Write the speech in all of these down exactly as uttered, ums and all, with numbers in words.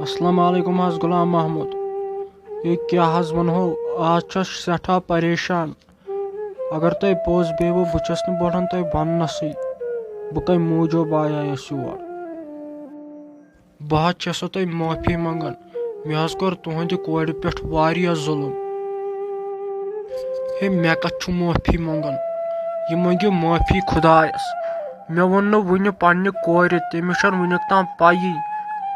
السلام علیکم حظ غلام محمود۔ ہے کیٛاہ حظ ونہو، آز چھس سٮ۪ٹھاہ پریشان۔ اگر تۄہہِ پوٚز بیٚہوٕ، بہٕ چھس نہٕ بوٚڑن تۄہہِ وننسٕے، بہٕ کمہِ موٗجوٗب آیایس یور۔ بہٕ حظ چھسو تۄہہِ معٲفی منگان، مےٚ حظ کوٚر تُہنٛدِ کورِ پٮ۪ٹھ واریاہ ظُلم۔ ہے مےٚ کتھ چھُ معٲفی منگان، یہِ منٛگِو معٲفی خدایس۔ مےٚ ووٚن نہٕ وُنہِ پننہِ کورِ، تٔمِس چھَنہٕ وُنیُک تام پَیی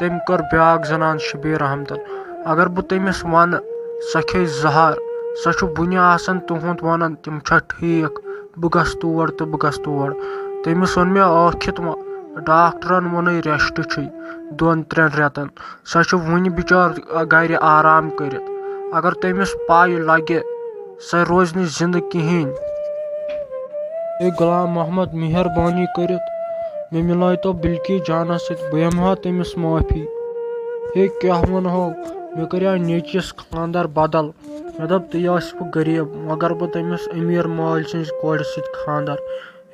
تٔمۍ کٔر بیٛاکھ زنان شبیر احمدن۔ اگر بہٕ تٔمِس وَنہٕ، سۄ کھیٚیہِ زہر، سۄ چھُ وُنہِ آسان تُہُنٛد وَنان، تِم چھا ٹھیٖک، بہٕ گژھٕ تور تہٕ بہٕ گژھٕ تور۔ تٔمِس ووٚن مےٚ ٲکھِتھ وۄنۍ، ڈاکٹرن ووٚنُے rest چھُے دۄن ترٛٮ۪ن رٮ۪تن۔ سۄ چھِ وُنہِ بِچٲر گرِ آرام کٔرِتھ۔ اگر تٔمِس پَے لَگہِ، سۄ روزِ نہٕ زِندٕ کِہیٖنۍ۔ اے غلام محمد، مہربٲنی کٔرِتھ مےٚ مِلٲیتو بلقیس جانَس سۭتۍ، بہٕ ہٮ۪مہٕ ہا تٔمِس معٲفی۔ ہے کیٛاہ وَنہو، مےٚ کَریو نیٚچوِس خانٛدر بدل۔ مےٚ دوٚپ، تُہۍ ٲسِو غریٖب، مگر بہٕ تٔمِس أمیٖر مٲلۍ سٕنٛزِ کورِ سۭتۍ خانٛدر۔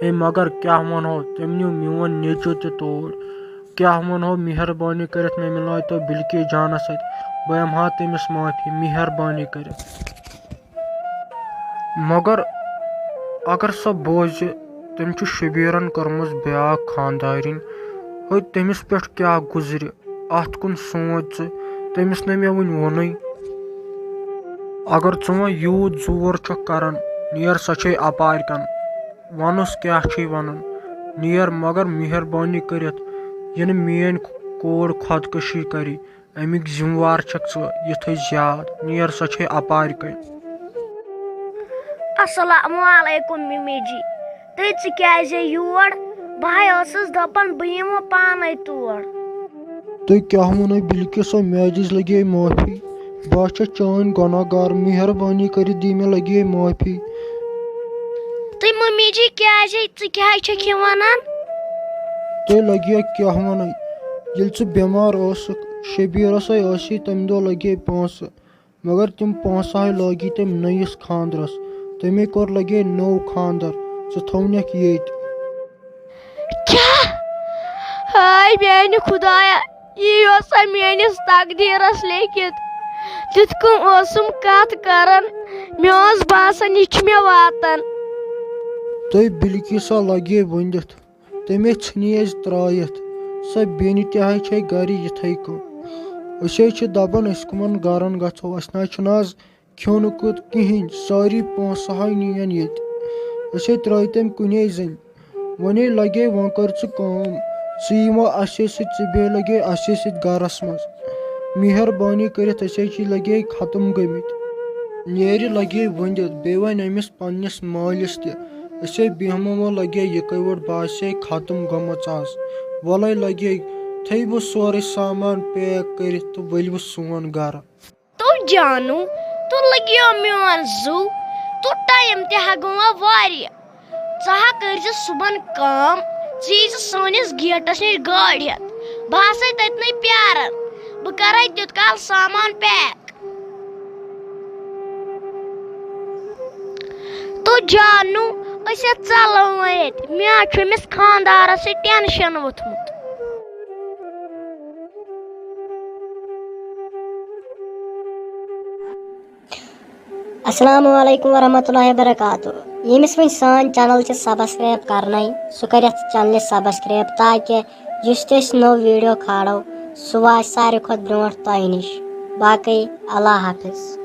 ہے مگر کیٛاہ وَنہو، تٔمۍ نیوٗ میون نیٚچوٗ تہِ توٗرۍ۔ کیٛاہ وَنہو، مہربٲنی کٔرِتھ مےٚ مِلٲیتو بلقیس جانَس سۭتۍ، بہٕ ہٮ۪مہٕ ہا تٔمِس معٲفی، مہربٲنی کٔرِتھ۔ مگر اگر سۄ بوزِ، تٔمۍ چھُ شبیٖرَن کٔرمٕژ بیٛاکھ خانٛدارِنۍ، ہے تٔمِس پٮ۪ٹھ کیٛاہ گُزرِ؟ اَتھ کُن سونٛچ ژٕ، تٔمِس نَے مےٚ وُنہِ ووٚنُے۔ اگر ژٕ وۄنۍ یوٗت زور چھُکھ کران، نیر سۄ چھے اپارِ کن، وَنُس کیٛاہ چھُے وَنُن، نیر مگر مہربٲنی کٔرِتھ، یہِ نہٕ میٲنۍ کوٗر خۄدکٔشی کرِ، اَمِکۍ ذمہٕ وار چھکھ ژٕ، یہِ تھٲیزِ یاد، نیر سۄ چھے اپارِ کن۔ السلام علیکم ممی جی، تُہۍ ژٕ کیازِ یور؟ بہٕ ہاے ٲسٕس دَپان بہٕ یِمہٕ پانے تور۔ تُہۍ کیٛاہ ووٚنُے بلکیسو؟ مےٚ دِژ لگے معٲفی، بہٕ ہا چھَس چٲنۍ گۄناہ گار، مہربٲنی کٔرِتھ دِ مےٚ لگے معٲفی۔ تُہۍ ممی جی کیازِ، ژٕ کیازِ چھکھ یہِ وَنان؟ تُہۍ لگے کیٛاہ وَنٕے؟ ییٚلہِ ژٕ بٮ۪مار ٲسٕکھ، شبیٖرَسے ٲسی تَمہِ دۄہ لگے پونٛسہٕ۔ مگر تِم پونٛسہٕ ہاے لٲگی تٔمۍ نٔیِس خانٛدرس۔ تٔمۍ کوٚر لگے نوٚو خانٛدر، ژٕ تھوونکھ ییٚتۍ۔ کیٛاہ؟ ہاے میانہِ خدایا، یی اوسا میٲنِس تقدیٖرس لیکھِتھ؟ تیُتھ کٔم ٲسٕم کتھ کران، مےٚ اوس باسان یہِ چھُ مےٚ واتان۔ تُہۍ بلکیسا لگے ؤنِتھ۔ تٔمۍ ژھٕنی اَسہِ ترٛٲیِتھ۔ سۄ بیٚنہِ تہِ حظ چھے گرِ یِتھَے کٔنۍ۔ أسۍ حظ چھِ دَپان أسۍ کٕمَن گَرَن گژھو، اَسہِ نہ حظ چھُنہٕ آز کھیوٚنہٕ کُت کِہیٖنۍ، سٲری پونٛسہٕ حظ نِیَن ییٚتہِ۔ أسۍ حظ ترٛٲے تٔمۍ کُنے زٔنۍ۔ وۄنۍ ہے لَگے، وۄنۍ کٔر ژٕ کٲم، ژٕ یہِ وۄنۍ اَسے سۭتۍ، ژٕ بیٚیہِ لَگے اَسے سۭتۍ گَرَس منٛز۔ مہربٲنی کٔرِتھ، أسۍ حظ چھِ لَگے ختم گٔمٕتۍ۔ نیرِ لَگے ؤنِتھ، بیٚیہِ وَنہِ أمِس پننِس مٲلِس تہِ، أسے بیہمو وۄنۍ لگے یِکوٹہٕ، باسے ختم گٔمٕژ آز۔ وَلَے لگے، تھٲیِو سورُے سامان pack کٔرِتھ تہٕ ؤلِو سون گرٕ۔ تو جانو، تو لگیو میون زُو، تو time تہِ ہا گوٚو وۄنۍ واریاہ۔ ژٕ ہا کٔرزِ صُبحن کٲم، ژٕ ییٖزِ سٲنِس گیٹس نِش گٲڑۍ ہٮ۪تھ۔ بہٕ آسے تٔتنٕے پیاران، بہٕ کرے تیوٗت کال سامان pack۔ تو جانو، أسۍ ہے ژَلو وۄنۍ ییٚتہِ۔ مےٚ ہا چھُ أمِس خانٛدارَس سۭتۍ tension ووٚتھمُت۔ السلام علیکم ورحمۃ اللہ وبرکاتہ۔ ییٚمِس وۄنۍ سٲنۍ channel چھِ subscribe کرنَے، سُہ کَرِ یَتھ channelہِ subscribe، تاکہِ یُس تہِ أسۍ نوٚو video کھالو، سُہ واتہِ ساروی کھۄتہٕ برونٛٹھ تۄہہِ نِش۔ باقٕے اللہ حافظ۔